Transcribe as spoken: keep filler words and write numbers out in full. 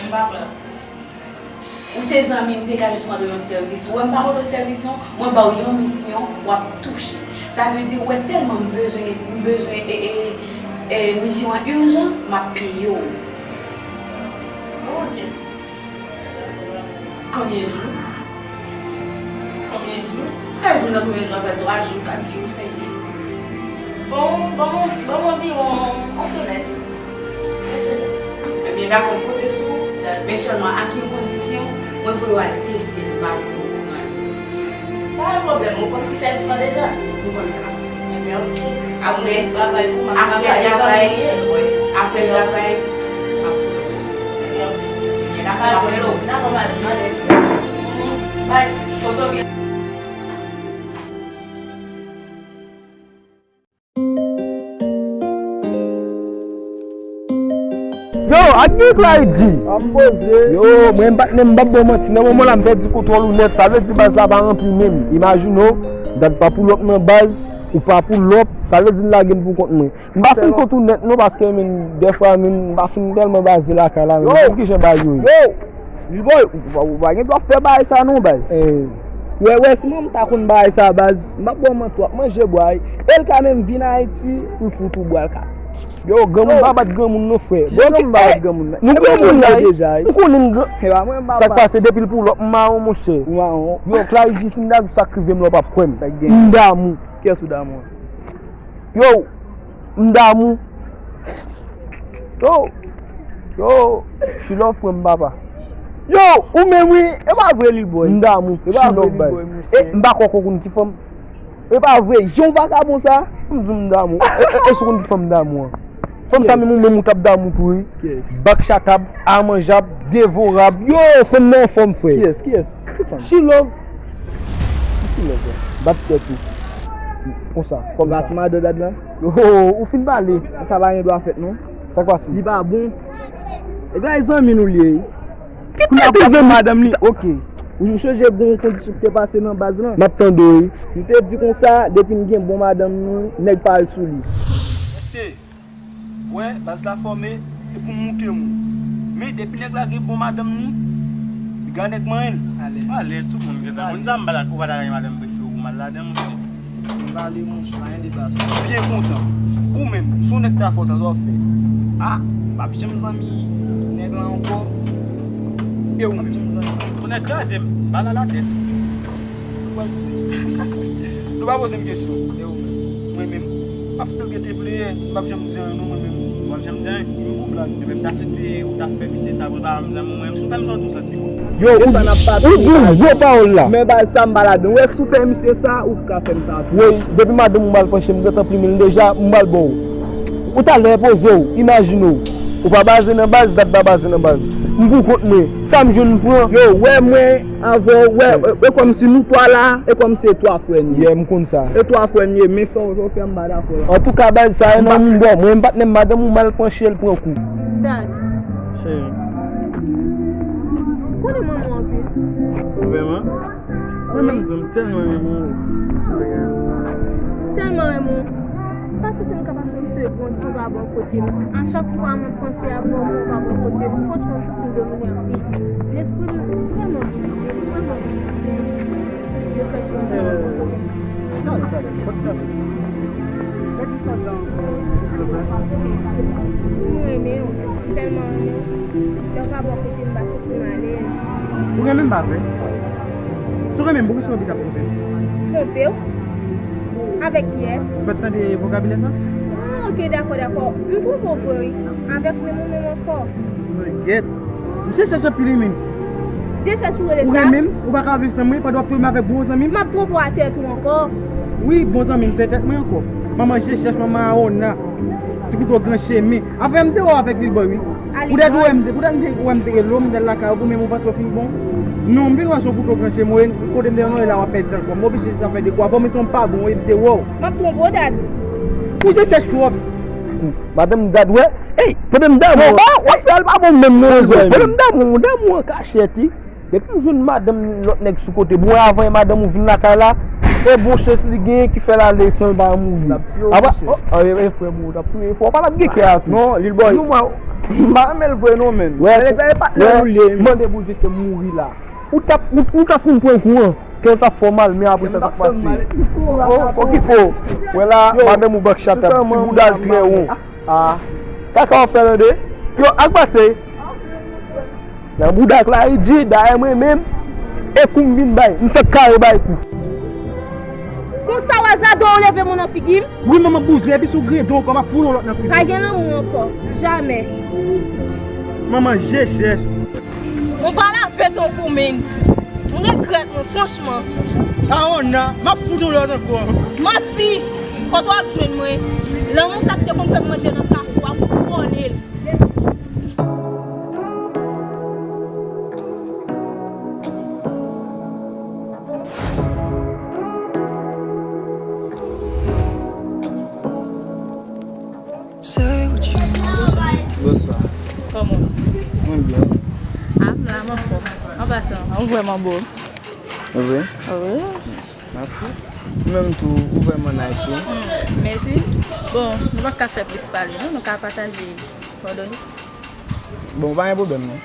M pa pran plis. Ou se zanmi m, m te ka jis mande w yon sèvis. Ou wè m pa mande w sèvis non, mwen ba w yon misyon, w ap touche. Sa vle di, ou wè tèlman m bezwen, m bezwen e, e, e, misyon an ijan, m ap peye w. Bon, ok. Konbyen jou? Konbyen jou? Sa vle di nan konbyen jou? Apre twa jou, kat jou, senk jou. Bon, bon, bon, anviwon yon semèn. Yon semèn. Ebyen, dakò, m konte sou ou. Men sèlman ak yon kondisyon, mwen voye w al teste l, m pa voye w pran l. Pa gen pwoblèm, ou konn ki sèvis lan deja? M konn sa. Ebyen, ok. Apre, travay pou mwen, apre travay, travay, wi. Apre travay, m ap konnen. Ebyen, dakò, m ap rele w. Dakò, m ale, m ale. Bye. Foto byen. Yo, ak gen Clyde. An poze. Yo, mwen patnè m, m p ap ba w manti. Nan moman la, m pèdi kontwòl ou nèt. Sa vle di baz la pa ranpli menm. Imajine w, dat pa pull up nan baz, ou pa pull up. Sa vle di n lage n pou kont mwen. M pa fin kont ou nèt non, paske men, dèfwa men, m pa fin tèlman baze lakay la, men, m konn kijan bagay yo ye. Yo! Lil Boy, ou pa, ou pa gen dwa fè bagay sa non, baz. Ou wè, wè, si manman ta konn bagay sa, baz, m ap ba w manti, w ap manje bwa wi. E l ka menm vin Ayiti pou l fout ou bwa, l ka. Yo, granmoun pa bat granmoun non, frè. Bon, granmoun pa bat granmoun. Nou granmoun la deja wi. M konnen m gran. Sa k pase depi l pull up, m mawon, monchè. Ou mawon. Yo, Clyde, si m ta di w sa k rive m la, w p ap kwè m. M damou. Kiyès ou damou an? Yo, m damou. Yo, yo, Chilòf pran m papa. Yo, ou menm wi, e pa vre Lil Boy. M damou, Chilòf baz. E m pa kwè w konn ki fanm. E pa vre, jan w vakabon sa. M di w m damou. E, e, e si w konn ki fanm m damou an. Fanm sa menm ou menm ou t ap damou tou wi. Bak chatab, a manjab, devorab. Yo, fanm nan anfòm, frè. Kiyès, kiyès? Ki fanm? Chilòv. Ki Chilòv la? Bat tèt ou. Konsa, kòm sa. Bati madan dad lan? Yo, ou fin pale. Sa pa gen dwa fèt non. Sa k pase? Li pa bon. E gade zanmi nou li ye. Ki kote zanmi madanm li? Ok. Ou sonje gen yon kondisyon ki te pase nan baz lan? M ap tande w wi. Nou te di konsa, depi n gen bon madanm nou, nèg pa al sou li. Mesye, wè, baz la fòme, e pou m moute moun. Men depi nèg la gen bon madanm ni, piga nèg manyen l. Alèz. Alèz, tout moun gentan konn sa, m pa la, ou pa ta renmen madanm prefere ou mal ladan, monchè. M pale, monchè, pa gen deba sou sa. Byen kontan. Ou menm, si yon nèg ta fè w sa, sa w ap fè? A, m p ap janm zanmi nèg lan ankò. E ou menm? Tonnè kraze m, bal alatèt. Nou pa poze m kesyon. E ou menm? Mwen menm, m ap still rete player. M p ap janm di anyen non mwen menm. Ou p ap janm di anyen? Yon gwo blag. Ebyen m ta swete ou ta fè misye sa pou l pa ban m zanmi mwen. Si w fè m sa w tou santi m. Yo, ou di yon gwo pawòl la. Men baz sa m pa ladan. Ou wè si w fè misye sa, ou ka fè m sa tou. Woy, depi madanm ou mal panche, m gentan plimen l deja, m pral ba w. Ou ta lè poze w, imajine w. Ou pa baze nan baz, dat pa baze nan baz. M pou kont mwen. Sa m jwenn m pran. Yo, wè mwen avè w, wè, e, e kòmsi nou twa la, e kòmsi e twa frè n ye. Yeah, m konn sa. E twa frè n ye, men sa w fè m pa dakò la. Antouka, baz, sa e nan men bò. Mwen, m patnè m, madanm ou mal panche, l pran kou. Dad. Cheri. Ou konnen m renmen w anpil. Vrèman? Mwen menm tou, m tèlman renmen w. Tèlman renmen w. M pa santi m ka pase yon segonn si w pa bò kote m. A chak fwa mwen panse avè w, mwen pa bò kote m. Franchman, m santi m domine anpil. Lespri m vrèman vide, vrèman vide. Le fèt ke m pa bò kote m. Gade, gade, sòti gade. Gade sa w di ankò, silvouplè. M renmen w, m tèlman renmen w. Lè w pa bò kote m, m pa santi m alèz. Ou renmen m pa vre? Si w renmen m, poukisa w anvi t ap twonpe m? Twonpe w? Avèk kiyès? Ou fèk tande vokabilè sa? Ah, ok, dakò, dakò. M twonpe w vre, wi. Avèk menm ou menm ankò. Mwen gèt. M se chèche pli menm. Dye chèche ou rele sa? Ou renmen m? Ou pa ka viv san mwen pandan w ap twonpe m avèk bon zanmi m? M ap twonpe w a tèt ou ankò. Wi, bon zanmi m, se tèt mwen ankò. Manman je chèche, manman Aona. Ti kouto gran chemen. Afè m te wè w avèk Lil Boy, wi. Poutèt ou wè m te, poutèt m te wè m te gen lòm, m t al lakay ou, pou menm ou panse w fin bon. Non, m vin wè se yon kouto gran chemen, kote m te wè w la, w ap pèdi ankò. M oblije sa fè de kwa. Fò m di w m pa bon, wi, m te wè w. M ap twonpe w, dad. Ou se chèch twòp. Madanm dad, wè. Ey, pwoblèm damou. Bon, bon, w ap fè l pa bon menm non, Lil Boy. Pwoblèm damou, damou an kachèt, wi. Depi m jwenn madanm lòt nèg sou kote, bon, avan madanm ou vin lakay la, E bon chans li genyen ki fè l ale san l pa mouri. L ap tiye w, apa, monchè. Oh, e, e, frè m, ou t ap touye. Fò w pa t ap gen kè a tou. Non, Lil Boy. Nou, mwen, m pa renmen l vre non, menn. Wè, nèg la e patnè nou l ye. Mande Bondye ke m mouri la. Ou t ap, ou, ou t ap fin pran kou an. Kè w t ap fè w mal, men apre sa, sa k pase. Oh, oh, ki fò. Wè la, madanm ou back chat ap, ti bouda l trè won. Ah, kaka w ap fè tande. Yo, ak pase. Nan bouda Clardy, dayè mwen menm, e kou m vin bay. M fèk kare bay kou. Konsa w a zado w leve men w nan figi m? Wi, manman bouzen, epi si w griyen do w ankò, m ap fout yon lòt nan figi w. Pa gen lanmou ankò. Jamè. Manman je chèch. Mwen pa lave ton kou menm. M regrèt mwen, franchman. Aona, m ap fout yon lòt ankò. Manti! Kote w ap jwenn mwen? Lanmou sa ki te konn fè m manje nan kafou a, m fout konnen l. Bonswa. Kòman? Mwen byen. Ah, m la, m anfòm. An pasan, ou vrèman bo. Vre? Wi. Mèsi. Ou menm tou, ou vrèman nice, wi. Hmm, mèsi. Bon, nou pa ka fè plis pale, non? Nou ka pataje kòdone. Bon, pa gen pwoblèm, non.